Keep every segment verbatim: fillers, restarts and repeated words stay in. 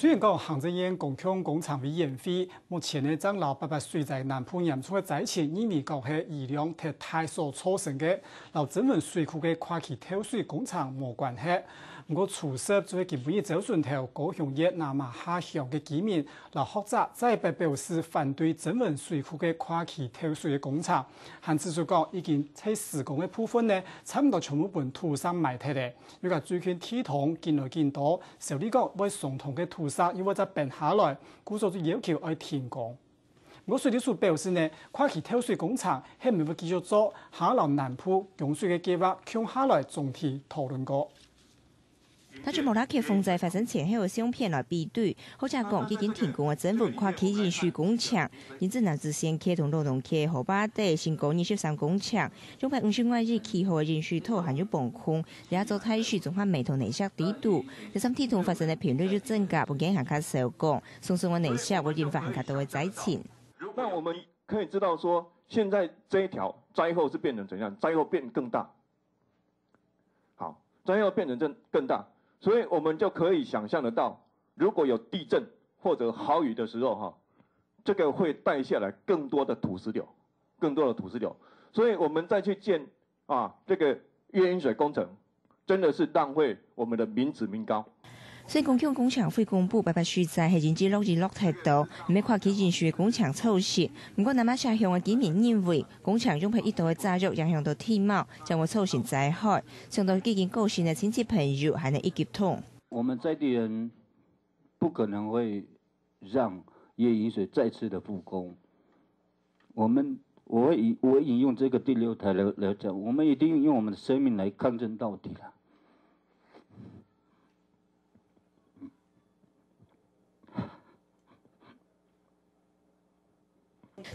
雖然講行政院公共工程委員會目前呢正摎八八水災南部嚴重个災情認為講係雨量忒大所造成个，摎曾文水庫个跨溪透水工程無關係。毋過，除夕就係今晡日朝晨頭，高雄縣那瑪夏鄉个居民摎學者再擺表示反對曾文水庫个跨溪透水个工程，還指出講已經在施工个部分呢，差毋多全部分土石埋忒了。 又講最近地動緊來緊多，照理講會相同个土石又會再崩下來，故所就要求愛停工。毋過水利署表示呢，跨溪透水工程係毋係會繼續做，還愛摎南部供水个計畫共下來總體討論過。拿著莫拉克風災發生前後个相片來比對，學者講已經停工个曾文跨溪引水工程，因此南子線溪同羅東溪河壩底新高二十三公尺，兩百五十外里起好个引水道還有磅空， 這座大水總下埋到泥石底肚，這三地動發生个頻率又增加，不僅還較少講，鬆鬆个泥石會引發還較多个災情。那我們可以知道說，現在這一條災後是變成怎樣？災後變更大。好，災後變成更更大，所以我們就可以想象得到，如果有地震或者豪雨的時候，哈，這個會帶下來更多的土石流，更多的土石流。所以我們再去建 啊，這個越引水工程真的是浪費我們的民脂民膏。雖然公共工程會公布八八水災係因為落雨落忒多，毋係跨溪引水个工程造成。毋過，那瑪夏鄉个居民認為，工程用忒已多个炸藥影響到地貌，將會造成災害。想到已經過身个親戚朋友，還能一級痛。我們在地人不可能會讓越引水再次的復工。我們我會引我會引用這個第六條來來講，我們一定用我們的生命來抗爭到底啦。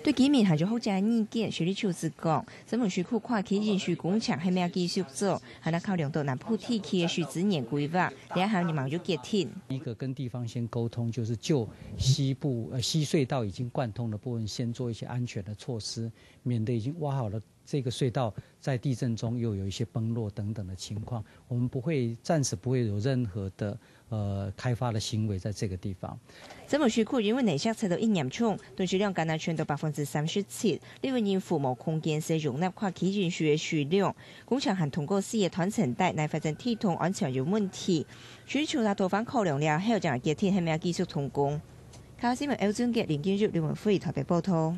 對居民還有學者个意見，水利署就講，曾文水庫跨溪引水工程係毋係繼續做，還愛考量到南部地區个水資源規劃，這項也吂有決定。一個跟地方先溝通，就是就西部呃西隧道已經貫通的部分，先做一些安全的措施，免得已經挖好了這個隧道，在地震中又有一些崩落等等的情況，我們不會暫時不會有任何的呃開發的行為在這個地方。曾文水庫因為泥石忒到已嚴重，囤水量干焦存到百分之三十七，立委認為無空間使容納跨溪引水个水量。工程還通過四个斷層帶，若發生地動安全有問題。水利署在多方考量了後，正決定係毋係繼續動工。客家新聞歐俊傑、林建玉、李文輝台北報導。